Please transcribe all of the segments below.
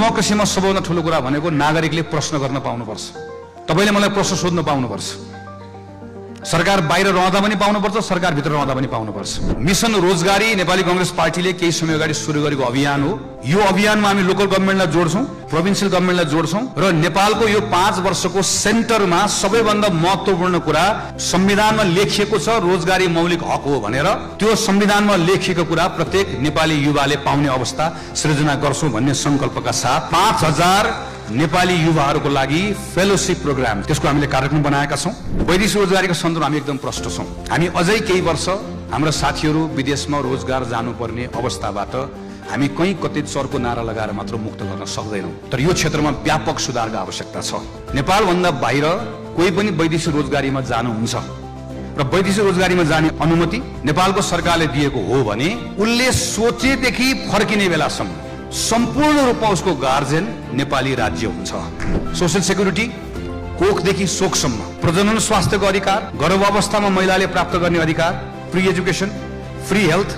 डेमोक्रेसीमा सबैभन्दा ठुलो कुरा भनेको नागरिकले प्रश्न गर्न पाउनुपर्छ। तपाईले मलाई प्रश्न सोध्न पाउनुपर्छ। सरकार बाहिर रहँदा पनि पाउनुपर्छ, सरकार भित्र रहँदा पनि पाउनुपर्छ। मिशन रोजगारी नेपाली कांग्रेस पार्टीले केही समय अगाडि सुरु गरेको अभियान हो। यो अभियानमा हामी लोकल गभर्नमेन्टलाई जोड्छौं, प्रोभिन्सियल गभर्नमेन्टलाई जोड्छौं र नेपालको यो 5 वर्षको सेन्टरमा सबैभन्दा महत्त्वपूर्ण कुरा संविधानमा लेखिएको छ रोजगारी मौलिक हक हो भनेर। त्यो संविधानमा लेखिएको कुरा प्रत्येक नेपाली युवाले पाउने अवस्था सृजना गर्छौं भन्ने संकल्पका साथ 5000 नेपाली युवाहरूको लागि फेलोशिप प्रोग्राम त्यसको हामीले कार्यक्रम बनाएका छौं। वैदेशिक रोजगारीको सन्दर्भमा हामी एकदम प्रष्ट छौं। हामी अझै केही वर्ष हाम्रो साथीहरू विदेशमा रोजगार जानुपर्ने अवस्थाबाट हामी कहीँ कतै चर्को नारा लगाएर मात्र मुक्त गर्न सक्दैनौं। तर यो क्षेत्रमा व्यापक सुधारको आवश्यकता छ। नेपालभन्दा बाहिर कोही पनि वैदेशिक रोजगारीमा जानुहुन्छ र वैदेशिक रोजगारीमा जाने अनुमति नेपालको सरकारले दिएको हो भने उनले सोचेदेखि फर्किने बेलासम्म सम्पूर्ण रूपमा उसको गार्जियन नेपाली राज्य हुन्छ। सोशल सेक्युरिटी कोखदेखि शोकसम्म, प्रजनन स्वास्थ्यको अधिकार, गर्भावस्थामा महिलाले प्राप्त गर्ने अधिकार, फ्री एजुकेसन, फ्री हेल्थ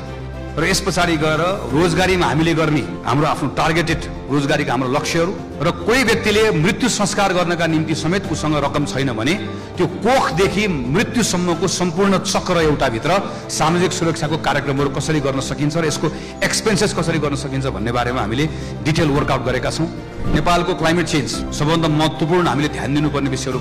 र यस पछाडि गएर रोजगारीमा हामीले गर्ने हाम्रो आफ्नो टार्गेटेड रोजगारीका हाम्रो लक्ष्यहरू र कोही व्यक्तिले मृत्यु संस्कार गर्नका निम्ति समेत उसँग रकम छैन भने त्यो कोखदेखि मृत्युसम्मको सम्पूर्ण चक्र एउटा भित्र सामाजिक सुरक्षाको कार्यक्रमहरू कसरी गर्न सकिन्छ र यसको एक्सपेन्सेस कसरी गर्न सकिन्छ भन्ने बारेमा हामीले डिटेल वर्कआउट गरेका छौं। नेपालको क्लाइमेट चेन्ज सबभन्दा महत्त्वपूर्ण हामीले ध्यान दिनुपर्ने विषयहरू